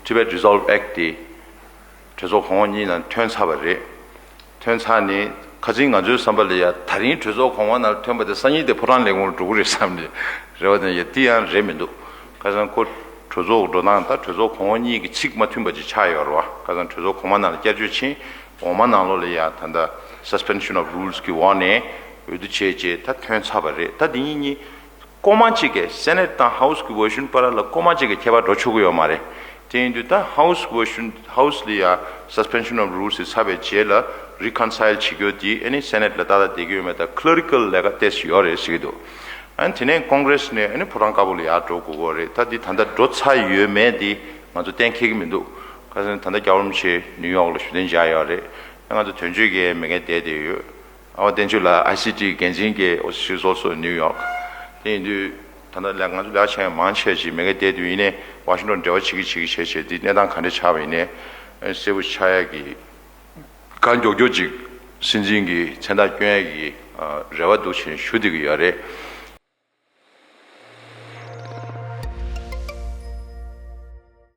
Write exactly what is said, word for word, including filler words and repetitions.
Tibet Resolve Act་དེ་གྲོས་ཚོགས་གོང་འོག་གཉིས་ནང་ཐོན་ཚར་བ་རེད། ཐོན་ཚར་ནས་ཁ་སང་ང་ཚོའི་བསམ་པ་ལ་ཡ་དེ་རིང་གྲོས་ཚོགས་གོང་མ་ནང་ཐོན་པ་དེ་སང་ཉིན་དེ་ཕོ་བྲང་ལས་ཁུངས་ལ་འགྲོ་གི་རེད་བསམ་ནས་རེ་བ་དང་ཡ་དེ་ཡང་རེད་མི་འདུག་ཁ་སང་ཁོ་གྲོས་ཚོགས་འགྲོ་སྟངས་དང་གྲོས་ཚོགས་གོང་འོག་གཉིས་ཀྱི་ཚིག་མ་མཐུན་པ་ཅིག་ཆགས་ཡོད་རེད་བ། ཁ་སང་གྲོས་ཚོགས་གོང་མ་ནང་ལ་བསྐྱར་བཅོས་ཕྱིན། འོག་མ་ནང་ལོགས་ལ་ཡ་ད་ལྟ་Suspension of Rules་གི་འོག་ནས་འོས་བསྡུ་བྱས་རྗེས་ད་ཐོན་ཚར་བ་རེད། ད་འདི་གཉིས་གཉིས་ཀོ་མ་གཅིག་གི་Senate་དང་House་གི་version་བར་ལ་ཀོ་མ་གཅིག་གི་ཁྱད་པར་འགྲོ་ཆོག་གི་ཡོད་མ་རེད། དེ་ཡིན་དུས་ད་House་གི་version House་ལ་ཡ་Suspension of Rules་ཡི་ཚར་བའི་རྗེས་ལ་reconcile་བྱེད་རྒྱུ་དེ་ཨ་ནི་Senate་ལ་ཏག་ཏག་བསྡད་ཀྱི་ཡོད་མེད་ད་clerical་ལས་ཀ་ཏོག་ཙམ་ཡོད་རེད་ཟེར་གྱི་འདུག་ཨ་ནི་དེ་ནས་Congress་ནས་ཨ་ནི་ཕོ་བྲང་དཀར་པོ་ལ་ཡར་འགྲོ་དགོས་ཀྱི་རེད། ད་འདི་ད་ལྟ་འགྲོ་ཚར་ཡོད་མེད་དེ་ང་ཚོ་གཏན་འཁེལ་གྱི་མི་འདུག་ཁ་སང་ད་ལྟ་རྒྱལ་བ་རིན་པོ་ཆེ་ནིའུ་ཡོག་ལ་བཞུགས་གདན་འཇགས་ཡོད་རེད། ང་ཚོ་དོན་གཅོད་ཀྱི་མི་ངན་བསྡད་བསྡད་ཡོད། ཨ་བ་བསྟན་ཆོས་ལགས་ཨའི་སི་ཊི་འགན་འཛིན་གྱི་office is also in New York། དེ་ཡིན་དུས་ད་ལྟ་ལས་ང་ཚོ་ལས་བྱེད་མང་ཆེ་ཞིག་མི་ངན་བསྡད་དུས་ཡིན་ནའི་ཝ་ཤིང་ཊོན་འབྲེལ་བ་བྱེད་ཀྱི་བྱེད་ཀྱི་བྱེད་བྱེད་དེ་གནས་སྟངས་ག་འདྲ་ཆགས་པ་ཡིན་ནའི་གསལ་པོ་ཆགས་ཡག་གི་གང་མགྱོགས་མགྱོགས་ཅིག་སྲིད་འཛིན་གྱི་མཚན་རྟགས་སྐྱོན་ཡག་གི་རེ་བ་འདུག་ཅེས་ཞུ་བསྡད་ཀྱི་ཡོད་རེད།